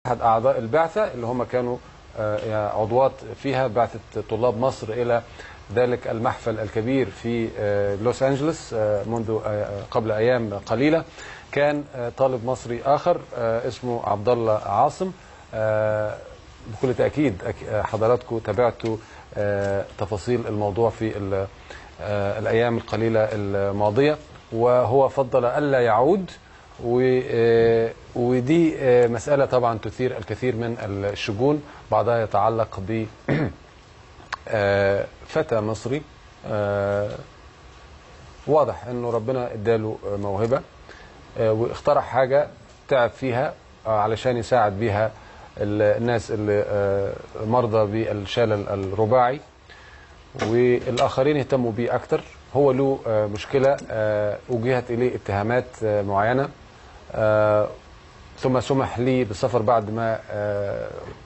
أحد أعضاء البعثة اللي هم كانوا عضوات فيها بعثة طلاب مصر إلى ذلك المحفل الكبير في لوس أنجلوس منذ قبل أيام قليلة. كان طالب مصري آخر اسمه عبد الله عاصم. بكل تأكيد حضراتكم تابعتوا تفاصيل الموضوع في الأيام القليلة الماضية، وهو فضل ألا يعود، ودي مسألة طبعا تثير الكثير من الشجون، بعضها يتعلق ب فتى مصري واضح انه ربنا اداله موهبة واخترع حاجة تعب فيها علشان يساعد بيها الناس اللي مرضى بالشلل الرباعي، والآخرين اهتموا بيه أكتر. هو له مشكلة وجهت إليه اتهامات معينة، ثم سمح لي بالسفر بعد ما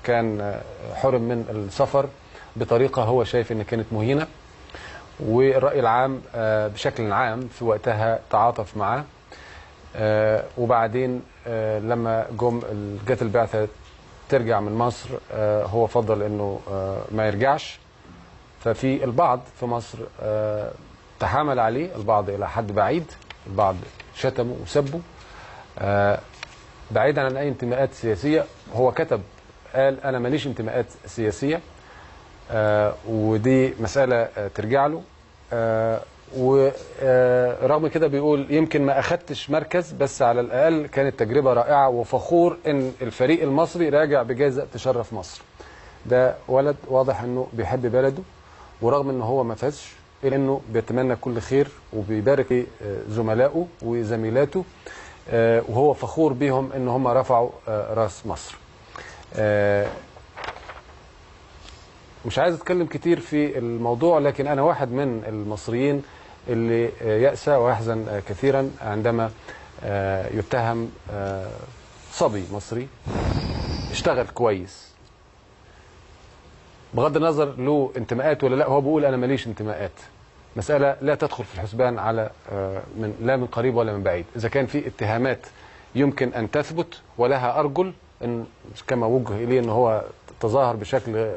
كان حرم من السفر بطريقة هو شايف إن كانت مهينة، والرأي العام بشكل عام في وقتها تعاطف معاه. وبعدين لما جت البعثة ترجع من مصر، هو فضل إنه ما يرجعش. ففي البعض في مصر تحامل عليه، البعض إلى حد بعيد، البعض شتمه وسبه بعيدا عن أي انتماءات سياسية. هو كتب قال أنا ماليش انتماءات سياسية، ودي مسألة ترجع له. ورغم كده بيقول يمكن ما أخدتش مركز، بس على الأقل كانت تجربة رائعة، وفخور إن الفريق المصري راجع بجائزة تشرف مصر. ده ولد واضح إنه بيحب بلده، ورغم إنه هو ما فازش إلا إنه بيتمنى كل خير وبيبارك زملائه وزميلاته، وهو فخور بيهم إن هم رفعوا راس مصر. مش عايز أتكلم كتير في الموضوع، لكن أنا واحد من المصريين اللي يأسى ويحزن كثيرا عندما يتهم صبي مصري اشتغل كويس، بغض النظر له انتماءات ولا لا. هو بيقول أنا ماليش انتماءات، مسألة لا تدخل في الحسبان على من لا من قريب ولا من بعيد. إذا كان في اتهامات يمكن أن تثبت ولها أرجل، إن كما وجه إليه إن هو تظاهر بشكل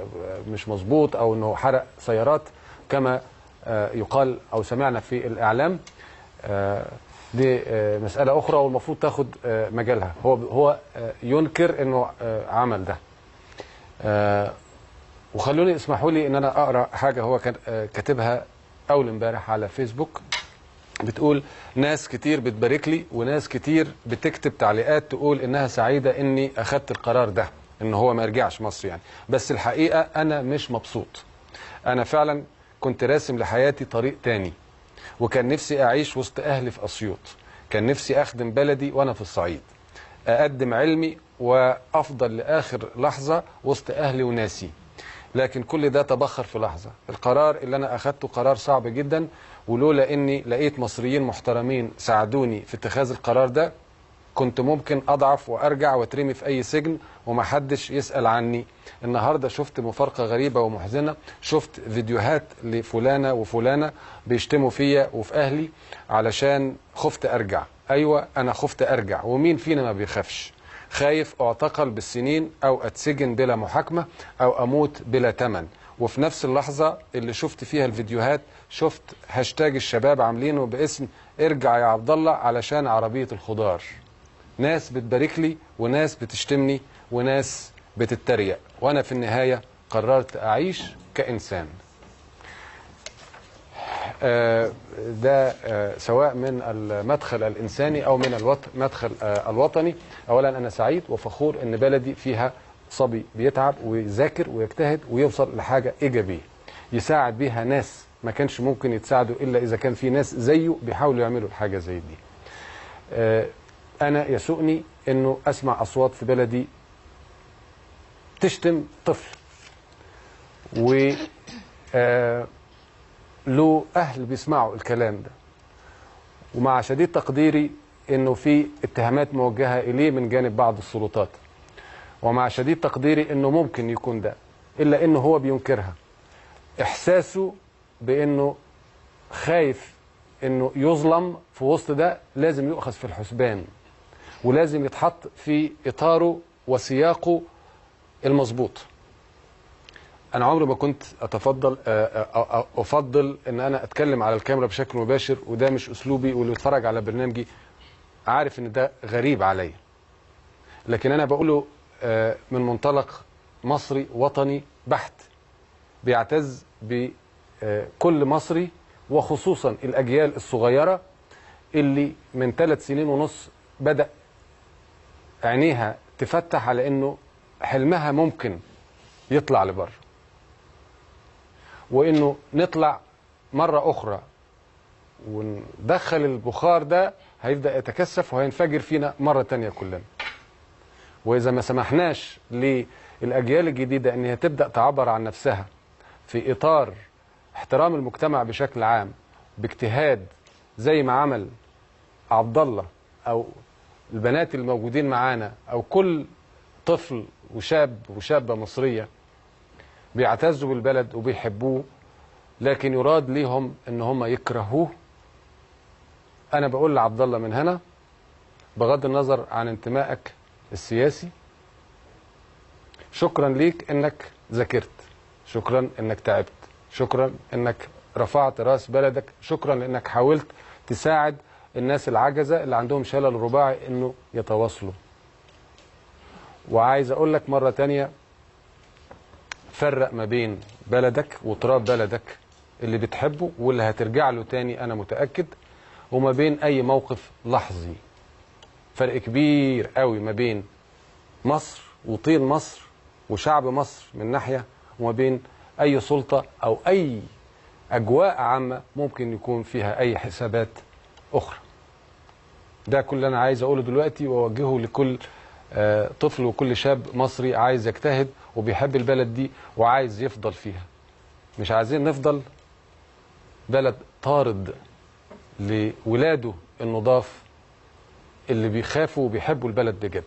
مش مظبوط أو إنه حرق سيارات كما يقال أو سمعنا في الإعلام، دي مسألة أخرى والمفروض تاخد مجالها. هو ينكر إنه عمل ده. وخلوني اسمحوا لي إن أنا أقرأ حاجة هو كان كاتبها أول امبارح على فيسبوك، بتقول ناس كتير بتبارك لي وناس كتير بتكتب تعليقات تقول إنها سعيدة إني أخدت القرار ده، إن هو ما يرجعش مصر يعني، بس الحقيقة أنا مش مبسوط. أنا فعلا كنت راسم لحياتي طريق تاني، وكان نفسي أعيش وسط أهلي في أسيوط، كان نفسي أخدم بلدي وأنا في الصعيد، أقدم علمي وأفضل لآخر لحظة وسط أهلي وناسي، لكن كل ده تبخر في لحظة. القرار اللي أنا أخدته قرار صعب جدا، ولولا إني لقيت مصريين محترمين ساعدوني في اتخاذ القرار ده كنت ممكن أضعف وأرجع واترمي في أي سجن ومحدش يسأل عني. النهاردة شفت مفارقة غريبة ومحزنة، شفت فيديوهات لفلانة وفلانة بيشتموا فيا وفي أهلي علشان خفت أرجع. أيوة أنا خفت أرجع، ومين فينا ما بيخافش؟ خايف أعتقل بالسنين أو أتسجن بلا محاكمة أو أموت بلا تمن. وفي نفس اللحظة اللي شفت فيها الفيديوهات شفت هاشتاج الشباب عاملينه باسم ارجع يا عبد الله علشان عربية الخضار. ناس بتبارك لي وناس بتشتمني وناس بتتريق، وأنا في النهاية قررت أعيش كإنسان. ده سواء من المدخل الإنساني أو من المدخل الوطني. أولا أنا سعيد وفخور أن بلدي فيها صبي بيتعب ويذاكر ويجتهد ويوصل لحاجة إيجابية يساعد بيها ناس ما كانش ممكن يتساعدوا إلا إذا كان في ناس زيه بيحاولوا يعملوا الحاجة زي دي. أنا يسوءني أنه أسمع أصوات في بلدي تشتم طفل و له أهل بيسمعوا الكلام ده، ومع شديد تقديري أنه في اتهامات موجهة إليه من جانب بعض السلطات، ومع شديد تقديري أنه ممكن يكون ده، إلا أنه هو بينكرها. إحساسه بأنه خايف أنه يظلم في وسط ده لازم يؤخذ في الحسبان، ولازم يتحط في إطاره وسياقه المظبوط. انا عمري ما كنت افضل ان انا اتكلم على الكاميرا بشكل مباشر، وده مش اسلوبي، واللي بيتفرج على برنامجي عارف ان ده غريب عليا، لكن انا بقوله من منطلق مصري وطني بحت بيعتز بكل مصري، وخصوصا الاجيال الصغيرة اللي من 3 سنين ونص بدأ عينيها تفتح على انه حلمها ممكن يطلع لبره، وانه نطلع مرة اخرى وندخل البخار ده هيبدأ يتكثف وهينفجر فينا مرة تانية كلنا. واذا ما سمحناش للاجيال الجديدة ان هي تبدأ تعبر عن نفسها في اطار احترام المجتمع بشكل عام باجتهاد زي ما عمل عبد الله او البنات الموجودين معانا او كل طفل وشاب وشابة مصرية بيعتزوا بالبلد وبيحبوه، لكن يراد ليهم ان هم يكرهوه. انا بقول لعبد الله من هنا، بغض النظر عن انتمائك السياسي، شكرا ليك انك ذاكرت، شكرا انك تعبت، شكرا انك رفعت راس بلدك، شكرا لانك حاولت تساعد الناس العجزة اللي عندهم شلل رباعي انه يتواصلوا. وعايز اقول لك مرة تانية، فرق ما بين بلدك وتراب بلدك اللي بتحبه واللي هترجع له تاني انا متأكد، وما بين اي موقف لحظي. فرق كبير قوي ما بين مصر وطين مصر وشعب مصر من ناحية، وما بين اي سلطة او اي اجواء عامة ممكن يكون فيها اي حسابات اخرى. ده كل اللي انا عايز اقوله دلوقتي، واوجهه لكل طفل وكل شاب مصري عايز يجتهد وبيحب البلد دي وعايز يفضل فيها. مش عايزين نفضل بلد طارد لولاده النضاف اللي بيخافوا وبيحبوا البلد بجد.